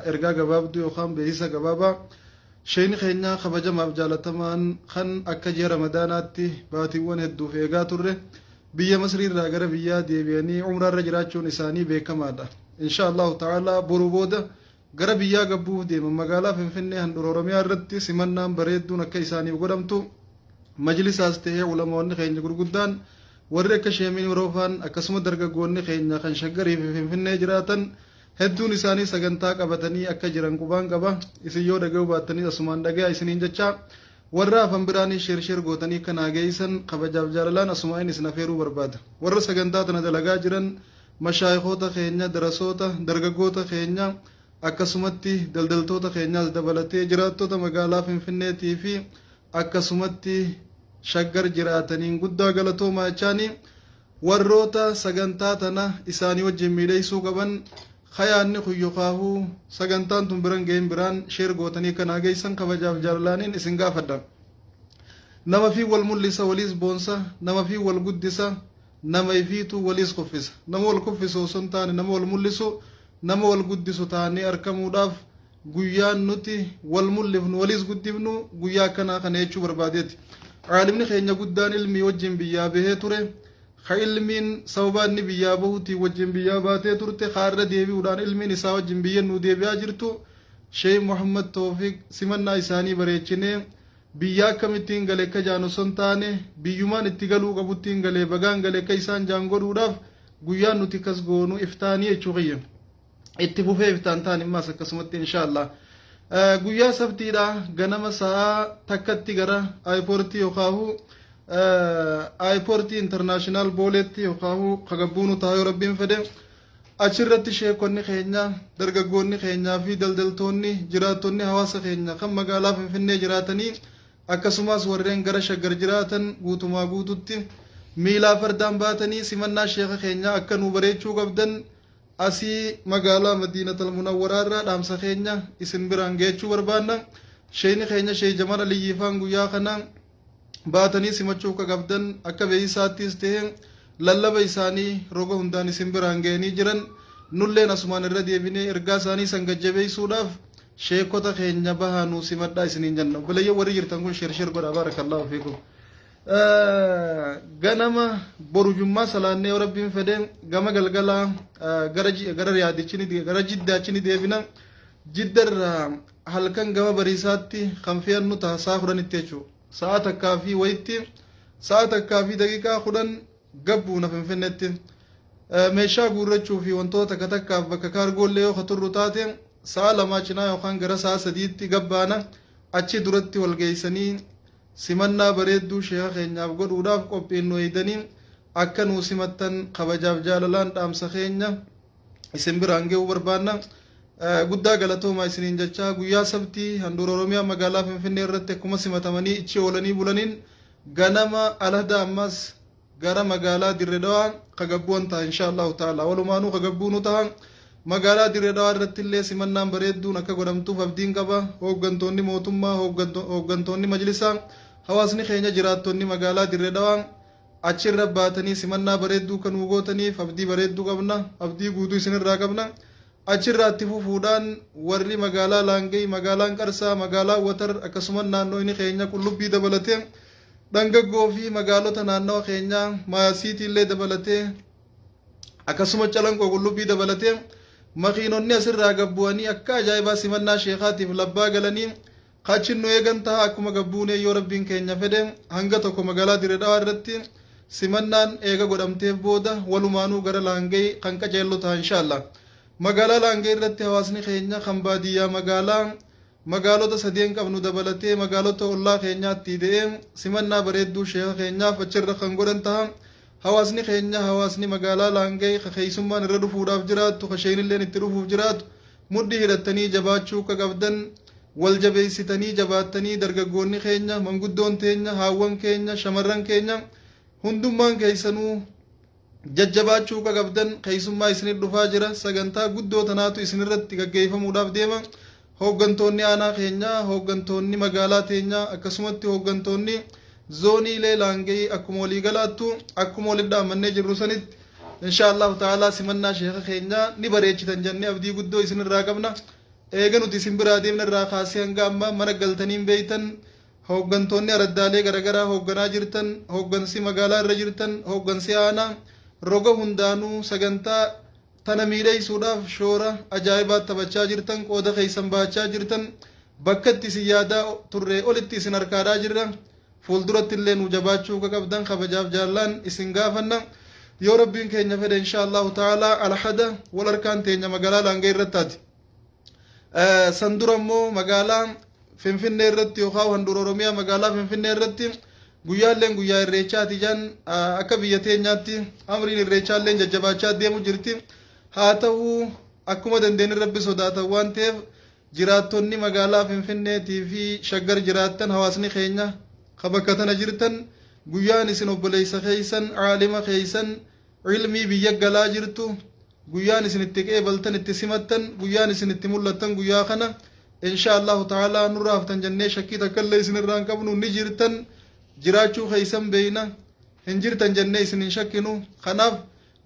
Ergaa gabaabduu yookaan beeksisa gabaabaa Sheeyni keenya kabajamaaf jaalatamaan kan akka ji'a Ramadaanaatti baatiiwwan hedduuf eegaa turre biyya Masrii irraa gara biyyaa deebi'anii umraa irra jiraachuun isaanii beekamaadha. Insha Allahu ta'ala boru booda gara biyyaa gabbuuf deeman. Magaalaa Finfinnee handhuura Oromiyaa irratti simannaan bareedduun akka isaaniif godhamtu majlisaas ta'ee ulamoonni keenya gurguddaan warri akka Sheemiin Roofaan akkasuma dargaggoonni keenya kan Shaggarii fi Finfinnee jiraatan hedduun isaanii sagantaa qabatanii akka jiran qubaan qaba. Isin yoo dhaga'uu baattanis asumaan dhagayaa isiniin jechaa, warra hafan biraanis share share gootanii akka naa geessan kabajaaf jaalalaan asumaan isin afeeruu barbaada. Warra sagantaa tana dalagaa jiran mashaayikhoota keenya, darasoota, dargaggoota keenya, akkasumatti daldaltoota keenyaas dabalatee jiraattota magaalaa Finfinneetii fi akkasumatti Shaggar jiraataniin guddaa galatoomaa jechaanii, warroota sagantaa tana isaanii wajjin miidheessuu qaban kayaanni kun yokaahuu sagantaan tun biran gahin biraan share gootanii akka naa geessan kabajaaf jaalalaaniin isin gaafadha. Nama fi wal mul'isa waliis boonsa, nama fi wal guddisa, nama ifiitu waliis kuffisa. Nama wal kuffisu osoo hin taane nama wal mul'isu, nama wal guddisu taanee argamuudhaaf guyyaan nuti wal mul'ifnu waliis guddifnu guyyaa akkanaa kana jechuu barbaadeeti. Caalimni keenya guddaan ilmii wajjin biyyaa bahee ture, ka ilmiin sababa inni biyyaa bahuutiin wajjin biyyaa baatee turte, ka irra deebi'uudhaan ilmiin isaa wajjin biyya nuu deebi'aa jirtu, Sheekh Muhammad Toofiq simannaa isaanii bareechinee biyya akkamittiin gale akka jaan osoo hin taane biyyumaan itti galuu qabuttiin galee bagaan gale akka isaan jaan godhuudhaaf guyyaan nuti akkas goonu iftaanii jechuu kiyya. Itti fufee iftaan ta'an immaas akkasumatti inshaallah. Guyyaa sabtiidha ganama sa'aa 1tti gara airportii yookaahu airportii international Booleetti yookaahu kagabbuunu ta'a yoo Rabbiin fedhe. Achirratti sheekonni keenya, dargaggoonni keenyaa fi daldaltoonni, jiraattonni hawaasa keenya kan magaalaa Finfinnee jiraatanii akkasumas warreen gara Shaggar jiraatan guutumaa guututti miilaa fardaan baatanii simannaa sheeka keenyaa akka nuu bareechuu qabdan asii magaalaa Madiinatal Munawwaraa irraa dhaamsa keenya isin biraan gahachuu barbaanna. Sheeyni keenya Sheey Jamaal Aliyyiifaan guyyaa kana baatanii simachuu akka qabdan akka beeksisaattis ta'e lallaba isaanii roga hundaan isin biraan gahanii jiran. Nulleen asumaan irra deebinee ergaa isaanii san gajjabeessuudhaaf sheekota keenya bahaa nuu simadhaa isiniin jenna. Obboleeyyan warri jirtan kun share share godhaa, baarakallaahu fiikum. Ganama boru jummaa salaannee yoo Rabbiin fedhe gama galgalaa gara Riyaadichi ni gara Jiddaachi ni deebina. Jiddarraa halkan gama bariisaatti kan fe'annu ta'a sa'a 10tti jechuudha. Sa'a takkaa fi wayitti, sa'a 1:10 gabbuuna Finfinneetti. Meeshaa guurrachuu fi wantoota takka takkaaf bakka kaargoollee yoo turru taate sa'a 2 cinaa yookaan gara sa'a 3tti gabbaana. Achi duratti wal geessanii simannaa bareedduu sheeka keenyaaf godhuudhaaf qophiin nu eeydanii akka nuu simattan kabajaaf jaalalaan dhaamsa keenya isin biraan ga'uu barbaanna. Guddaa galatoomaa isiniin jechaa, guyyaa sabtii handhuura Oromiyaa magaalaa Finfinnee irratti akkuma simatamanii ichi oolanii bulaniin ganama alahdaa ammas gara magaalaa Dirre Dhawaa kagabbu'an ta'a insha Allahu ta'ala. Walumaanuu kagabbuunu ta'a. Magaalaa Dirre Dhawaa irratti illee simannaan bareedduun akka godhamtuuf abdiin qaba. Hooggantoonni mootummaa, hooggantoonni majlisaa, hawaasni keenya jiraattonni magaalaa Dirre Dhawaa achirra baatanii simannaa bareedduu kan nuu gootaniif abdii bareedduu qabna. Abdii guutuu isinirraa qabna. Achirraa itti fufuudhaan warri magaalaa Laangee, magaalaan Qarsaa, magaalaa Watar, akkasumas naannoo inni keenya Qullubbii dabalatee dhangaggoo fi magaalota naannawa keenyaa Maasiitii illee dabalatee, akkasuma Calanqoo Qullubbii dabalatee makiinonni asirraa gabbu'anii akka ajaa'ibaa simannaa sheekaatiif labbaa galanii kaachin nu eegan ta'a. Akkuma gabbuunee yoo Rabbiin keenya fedhe hanga tokko magaalaa Dirre Dhawaa irratti simannaan eega godhamteef booda walumaanuu gara Laangee kan qaceellu ta'a inshaallah. Magaalaa Laangee irratti hawaasni keenya kan baadiyyaa magaalaa magaalota sadeen qabnu dabalatee magaalota ollaa keenyaatti de'ee simannaa bareedduu sheeka keenyaaf achirra kan godhan ta'a. Hawaasni keenya, hawaasni magaalaa Laangee ka keessummaan irra dhufuudhaaf jiraattu, ka sheenilleen itti dhufuuf jiraatu, mudhii hidhattanii jabaachuu akka qabdan, wal jabeessitanii jabaattanii, dargaggoonni keenya, manguddoon teenya, haawwan keenya, shamarran keenya, hundummaan keessanuu jajjabaachuu akka qabdan. Keessummaa isinit dhufaa jira, sagantaa guddoo tanaatu isinirratti gaggeeffamuudhaaf deema. Hooggantoonni aanaa keenyaa, hooggantoonni magaalaa teenyaa, akkasumatti hooggantoonni zooniilee Laangee akkuma waliigalaattu akkuma walitti dhaammannee jirru sanitti insha Allahu ta'ala simannaa sheeka keenyaa ni bareechitan jennee abdii guddoo isinirraa qabna. Eega nuti isin biraa deemne irraa kaasee hanga ammaa mana galtanii hin beeytan. Hooggantoonni araddaalee garagaraa hoogganaa jirtan, hooggansi magaalaa irra jirtan, hooggansi aanaa roga hundaanuu sagantaa tana miidheysuudhaaf shoora ajaa'ibaa taphachaa jirtan, qooda keeysan bahachaa jirtan, bakka itti isin yaadaa turree olitti isin harkaadhaa jirra. Fuulduratti illee nu jabaachuu akka qabdan kabajaaf jaalallaan isin gaafanna. Yoo Rabbiin keenya fedhe insha Allahu ta'ala alhada wal harkaan teenya magaalaa Laangee irratti taati. San dura immoo magaalaa Finfinnee irratti yookaan handhuura Oromiyaa magaalaa Finfinnee irratti guyyaalleen guyyaa irreechaati jaan akka biyya teenyaatti amriin irreechaalleen jajjabaachaa deemu jirti. Haa ta'u akkuma dandeenye Rabbi sodaatan waan ta'eef jiraattonni magaalaa Finfinneetii fi Shaggar jiraattan hawaasni keenya ka bakka tana jirtan guyyaan isin obboleessa keessan aalima keessan ilmii biyya galaa jirtu guyyaan isin itti qeebaltan itti simattan guyyaan isin itti mul'attan guyyaa kana insha Allahu ta'ala nurraa haftan jennee shakkii takka illee isin irraa hin qabnu. Ni jirtan, jiraachuu keessan beeyna, hin jirtan jennee isin hin shakkinu. Kanaaf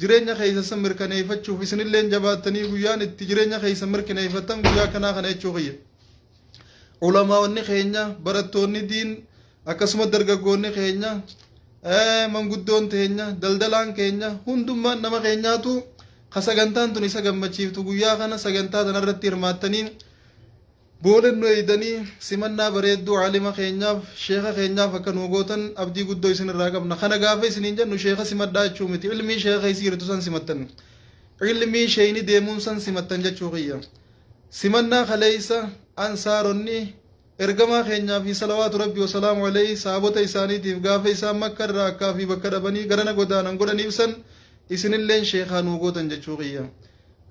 jireenya keessa san mirkaneeffachuuf isinilleen jabaattanii guyyaan itti jireenya keessa mirkaneeffattan guyyaa kanaa kana jechuu kiyya. Ulamaa'onni keenya, barattoonni diin, akkasuma dargaggoonni keenya, manguddoon teenya, daldalaan keenya, hundummaan nama keenyaatu ka sagantaan tun isa gammachiiftu guyyaa kana sagantaa tanarratti hirmaattanii boolen nu eeydanii simannaa bareedduu aalima keenyaaf, sheeka keenyaaf akka nuu gootan abdii guddoo isin irraa qabna. Kana gaafa isiniin jennu sheeka simadhaa jechuu miti. Ilmii sheeka keessa jirtu san simattan. Ilmii sheeyni deemuun san simattan jechuu kiyya. Simannaa kaleeysa ansaaronni ergamaa keenyaa fi salawaatu rabbi wasalaamu alayhi sahabota isaaniitiif gaafa isaan Makka irraa akkaa fi bakka dhabanii garana godaanan godhaniif san isinilleen sheekaa nuu gootan jechuu kiyya.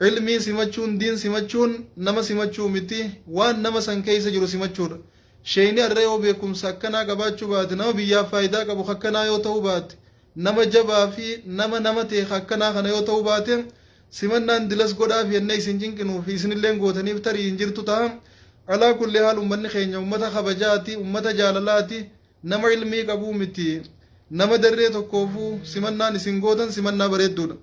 Ilmii simachuun, diin simachuun nama simachuu miti, waan nama san keessa jiru simachuudha. Sheeyni arra yoo beekumsa akkanaa qabaachuu baate, nama biyyaaf faayidaa qabu akkanaa yoo ta'uu baate, nama jabaa fi nama nama ta'e akkanaa kana yoo ta'uu baate, simannaan dilas godhaaf jennee isin cinqinuu fi isinilleen gootaniif tarii hin jirtu ta'a. Alaa kulli haal ummanni keenya ummata kabajaati, ummata jaalalaati, nama ilmii qabuu miti. Nama darree tokkoofuu simannaan isin gootan simannaa bareedduudha.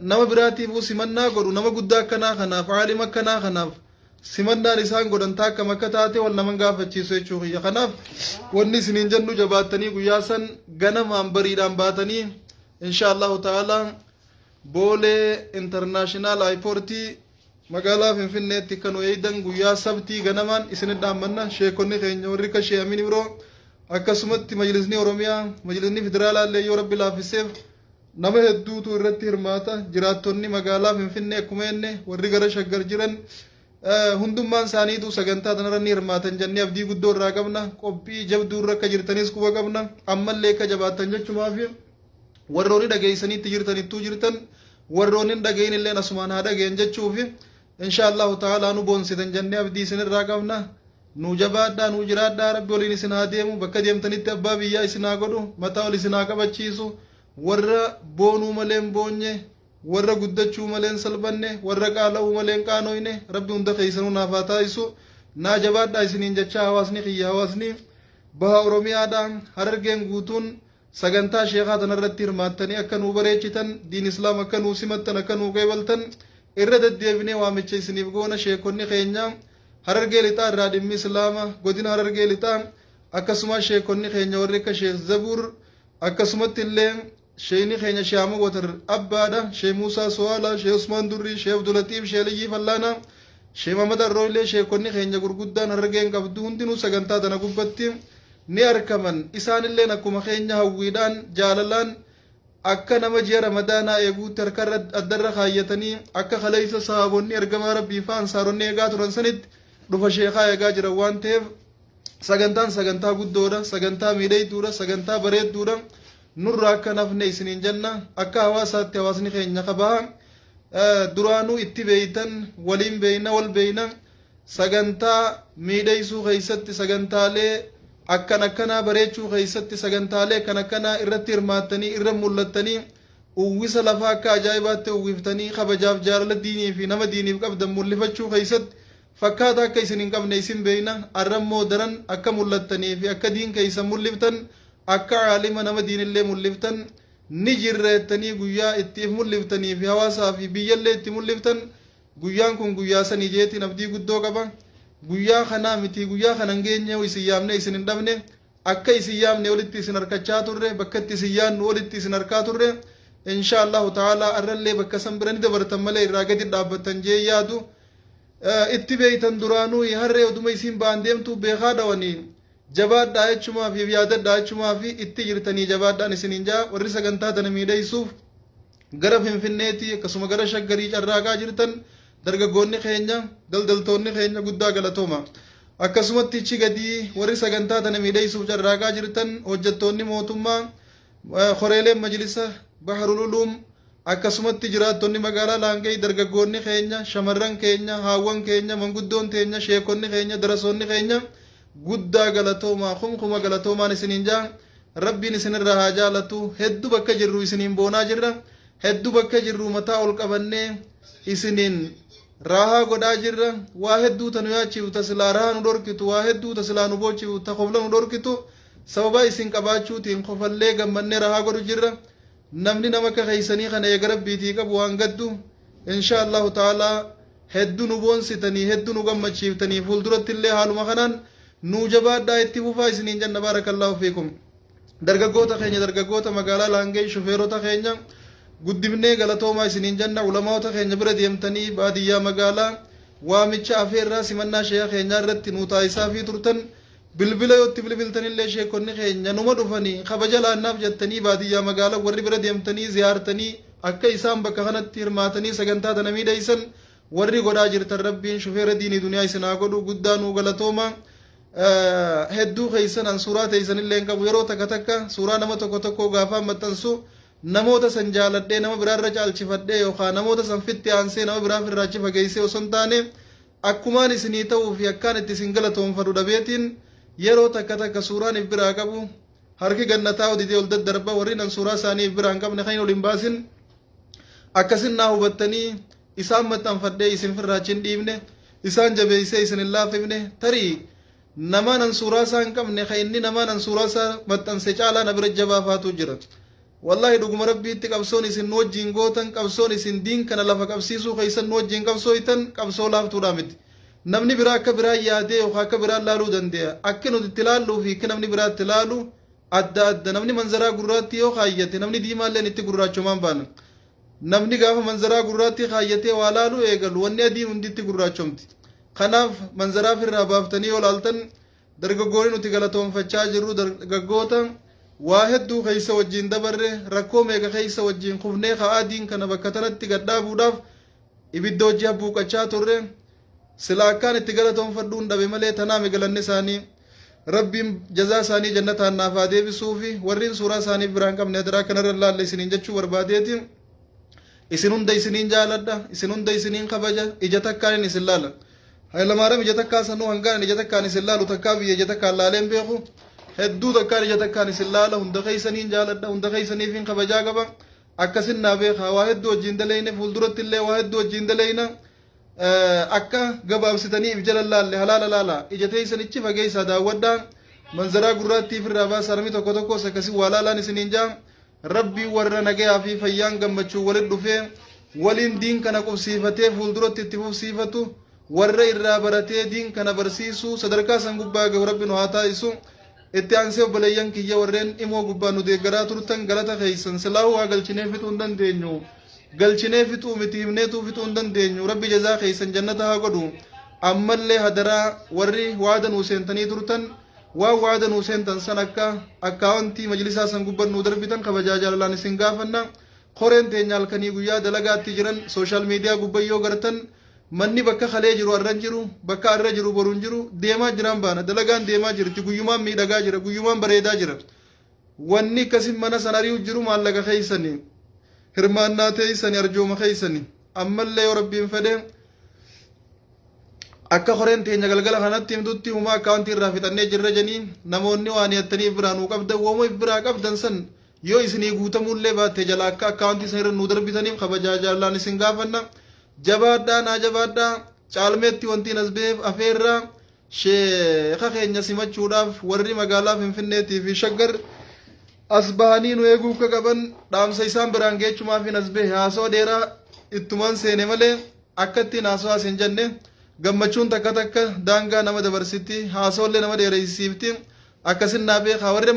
Nama biraatiifuu simannaa godhu nama guddaa akkanaa kanaaf, aalima akkanaa kanaaf simannaan isaan godhan taakkam akka taate wal naman gaafachiisu jechuu kiyya. Kanaaf wanni isiniin jennu jabaattanii guyyaa san ganamaan bariidhaan baatanii insha Allahu ta'ala Boolee International Airportii magaalaa Finfinneetti kan nu eeydan guyyaa sabtii ganamaan isinit dhaammanna. Sheekonni keenya warri akka Shee Amin Ibroo, akkasumatti majlisni Oromiyaa, majlisni federaalaa illee yoo Rabbi laaffiseef nama hedduutu irratti hirmaata. Jiraattonni magaalaa Finfinnee akkuma jenne warri gara Shaggar jiran hundummaan isaaniitu sagantaa tanarra ni hirmaatan jennee abdii guddoo irraa qabna. Qophii jabduu irra akka jirtanis quba qabna. Ammallee akka jabaattan jechumaafi warroonni dhageessaniitti jirtanittuu jirtan, warroonni hin dhagahin illeen asumaan haa dhagayan jechuufi. Insha Allahu ta'ala nu boonsitan jennee abdii isinirraa qabna. Nu jabaadhaa, nu jiraadhaa, Rabbi waliin isin haa deemu, bakka deemtanitti abbaa biyyaa isin haa godhu, mataa ol isin haa qabachiisu. Warra boonuu malee hin boonye, warra guddachuu malee hin salphanne, warra qaala'uu malee hin qaanoyne Rabbi hunda keessanuu naaf haa taasisu. Naa jabaadhaa isiniin jechaa hawaasni kiyya, hawaasni baha Oromiyaadha, Harargeen guutuun sagantaa sheekaa tanarratti hirmaattanii akka nuu bareechitan, diin islaam akka nuu simattan, akka nuu qeebaltan irra deddeebinee waamicha isiniif goona. Sheekonni keenya Harargee Lixaa irraa dhimmi islaama godina Harargee Lixaa, akkasumas sheekonni keenya warri akka Sheekh Zabuur, akkasumatti illee sheekni keenya Sheekh Ahmad Watar Abbaadha, Sheekh Muusaa Suwaala, Sheekh Usmaan Durrii, Sheekh Abdulatiif, Sheekh Aliyyii Fallaanaa, Sheekh Muhammad Arrooylee, sheekonni keenya gurguddaan Harargeen qabdu hundinuu sagantaa tana gubbatti ni arkaman. Isaanilleen akkuma keenya hawwiidhaan, jaalalaan, akka nama ji'a Ramadaanaa eeguutti harka addarra kaayyatanii akka kaleessa sahaabonni ergamaa Rabbii fi ansaaronni eegaa turan sanitti dhufa sheekaa eegaa jiran waan ta'eef sagantaan sagantaa guddoodha, sagantaa miidhagduudha, sagantaa bareedduudha. Nurraa akka nafne isiniin jenna. Akka hawaasaatti hawaasni keenya qabaa duraanuu itti beeytan waliin beeyna wal beeyna. Sagantaa miidheeysuu keessatti, sagantaalee akkan akkanaa bareechuu keessatti, sagantaalee akkan akkanaa irratti hirmaattanii irra mul'attanii uwwisa lafaa akka ajaa'ibaatti uwwiftanii kabajaaf jaalala diinii fi nama diiniif qabdan mul'ifachuu keessatti fakkaata akka isin hin qabne isin beeyna. Arrammoo daran akka mul'attanii fi akka diin keessan mul'iftan, akka aalima nama diinillee mul'iftan. Ni jirra jettanii guyyaa itti if mul'iftanii fi hawaasaa fi biyyallee itti mul'iftan, guyyaan kun guyyaa sanii jeetiin abdii guddoo qaba. Guyyaa kanaa miti, guyyaa kana hin geenye isin yaamne isin hin dhabne. Akka isin yaamne olitti isin harkachaa turre, bakka itti isin yaannu olitti isin harkaa turre. Insha Allahu ta'ala arrallee bakka san bira ni dabartan malee irraa gadi dhaabbattan jee yaadu. Itti beeytan duraanuu harree oduma isiin ba'an deemtuu beekaa dhawanii. Jabaadhaa jechumaa fi yaadadhaa jechumaa fi itti jirtanii jabaadhaan isiniin jaa. Warri sagantaa tana miidhaysuuf gara Finfinneetii akkasuma gara Shaggarii carraaqaa jirtan, dargaggoonni keenya, daldaltoonni keenya, guddaa galatooma. Akkasumatti ichi gadii warri sagantaa tana miidhaysuuf carraaqaa jirtan, hojjettoonni mootummaa, koreeleen majlisa Baharul Uluum, akkasumatti jiraattonni magaalaa Laangee, dargaggoonni keenya, shamarran keenya, haawwan keenya, manguddoon teenya, sheekonni keenya, darasoonni keenya, guddaa galatoomaa, kumkuma galatoomaan isiniin jaa. Rabbiin isinirraa haa jaalatu. Hedduu bakka jirru isiniin boonaa jirra. Hedduu bakka jirru mataa ol qabannee isiniin raahaa godhaa jirra. Waa hedduu ta nu yaachiiftu, ta silaa rahaa nu dhorkitu, waa hedduu ta silaa nu boochiiftu, ta kofla nu dhorkitu, sababa isin qabaachuutiin kofallee gammannee rahaa godhu jirra. Namni nama akka keeysanii kana eega Rabbiitii qabu waan gaddu. Insha Allahu ta'ala hedduu nu boonsitanii, hedduu nu gammachiiftanii, fuulduratti illee haaluma kanaan nuu jabaadhaa, itti fufaa isiniin jenna. Baarakallaahu fiikum. Dargaggoota keenya, dargaggoota magaalaa Laangee, shufeerota keenya guddifnee galatoomaa isiniin jenna. Ulamaota keenya bira deemtanii baadiyyaa magaalaa waamicha afeerraa simannaa sheeka keenyaa irratti nuu taasisaa fi turtan, bilbila yoo itti bilbiltanillee sheekonni keenya numa dhufanii kabaja laannaaf jettanii baadiyyaa magaalaa warri bira deemtanii ziyaartanii akka isaan bakka kanatti hirmaatanii sagantaa tana miidheessan warri godhaa jirtan, Rabbiin shufeera diinii duniyaa isin haa godhu. Guddaa nuu galatooma. Hedduu keessan an suuraa teessanillee hin qabu. Yeroo takka takka suuraa nama tokko tokko gaafaan maxxansu namoota san jaaladhee nama biraarra caalchifadhee yookaan namoota san fitti aansee nama biraaf irraa achi fageessee osoo hin taane, akkumaan isinii ta'uu fi akkaan itti isin galatoonfadhu dhabeetiin yeroo takka takka suuraan if biraa qabu harki gannataa didee ol daddarba. Warri nan suuraa isaanii if biraa hin qabne kan ol hin baasin akkasin naa hubattanii isaan maxxanfadhee isin firraachi hin dhiibne, isaan jabeessee isin hin laaffifne. Tarii nama nan suuraa isaa hin qabne kan inni nama nan suuraa isaa maxxanse caalaa na bira jabaa faatu jira. Wallaahi, dhuguma Rabbiitti, qabsoon isin nu wajjiin gootan, qabsoon isin diin kana lafa qabsiisuu keessan nu wajjiin qabsooytan, qabsoo laaftuudhaa miti. Namni biraa akka biraa yaadee yookaan akka biraa laaluu danda'a. Akki nuti itti laalluu fi akka namni biraa itti laalu adda adda. Namni manzaraa gurraattii yoo kaayyate namni diimaalleen itti gurraachomaan baana. Namni gaafa manzaraa gurraattii kaayyatee waa laaluu eegalu wanni adiin hundi itti gurraachomti. Kanaaf manzaraa firraa baaftanii yoo laaltan, dargaggoonni nuti galatoonfachaa jirru dargaggoota waa hedduu keessa wajjiin dabarre, rakkoo meeqa keessa wajjiin kufnee ka'aa diin kana bakka tanatti gadhaabuudhaaf ibidda hojii habbuuqachaa turre. Sila akkaan itti galatoonfadhuun dhabe malee tanaami galanni isaanii. Rabbiin jazaa isaanii jannataan naaf haa deebisuu fi warreen suuraa isaanii biraan qabne adaraa kanarra laalle isiniin jechuu barbaadeeti. Isin hunda isiniin jaaladha, isin hunda isiniin kabaja, ija takkaan isin laala. Hayilamaariyaam ija takkaa sanuu hangaan ija takkaan isin laalu takkaa biyya ija takkaan laaleen beeku. Hedduu takkaan ija takkaan isin laala. Hunda keessaniin jaaladha, hunda keessaniifin kabajaa qaba. Akkasin naa beeka. Waa hedduu wajjin daleyne, fuulduratti illee waa hedduu wajjin daleyna. Akka gabaabsitanii if jala laalle halaala laala, ija teessanichi fageessaa daawwadhaa, manzaraa gurraattii ifirraa baasaa. Namni tokko tokkos akkasii waa laalaan isiniin jaa. Rabbiin warra nagayaa fi fayyaan gammachuu walit dhufee waliin diin kana qubsiifatee fuulduratti itti fufsiifatu, warra irraa baratee diin kana barsiisuu sadarkaa san gubbaa gahu Rabbi nu haa taasisu. Itti aansee obboleeyyan kiyya warreen imoo gubbaa nu deeggaraa turtan, galata keessan silaahuu haa galchinee fixuu hin dandeenyu. Galchinee fixuu miti, himneetuu fixuu hin dandeenyu. Rabbi jazaa keessan jannata haa godhu. Ammallee hadaraa warri waada nuu seentanii turtan, waan waada nuu seentan san akka akkaawuntii majlisaa san gubban nuu darbitan kabajaa jaalalaan isin gaafanna. Koreen teenya halkanii guyyaa dalagaatti jiran. Social media gubban yoo gartan manni bakka kalee jiru arran jiru, bakka arra jiru boru hin jiru. Deemaa jiraan baana, dalagaan deemaa jirti, guyyumaan miidhagaa jira, guyyumaan bareedaa jira. Wanni akkasin mana san ari'u jiru maallaqa keessanii, hirmaannaa teessanii, arjooma keessanii. Ammallee yoo Rabbiin fedhe, akka koreen teenya galgala kanatti himtutti humaa akkaawuntii irraa fixannee jirra janii, namoonni waan hiyattanii biraa nuu qabdan, wooma if biraa qabdan san yoo isinii guutamuullee baatte jala akka akkaawuntii san irra nuu darbitaniif kabajaa jaalallaan isin gaafanna. Jabaadhaa, naa jabaadhaa. Caalmeetti wantiin as beef afeerraa sheeka keenya simachuudhaaf warri magaalaa Finfinneetii fi Shaggar As bahanii nu eeguu akka qaban dhaamsa isaan biraan geechumaafin as bahe. Haasawaa dheeraa ittumaan seene malee akka ittiin haasawaa hin jenne. Gammachuun takka takka daangaa nama dabarsitti, haasawallee nama dheereysiifti. Akkasin naa beekaa warri amma.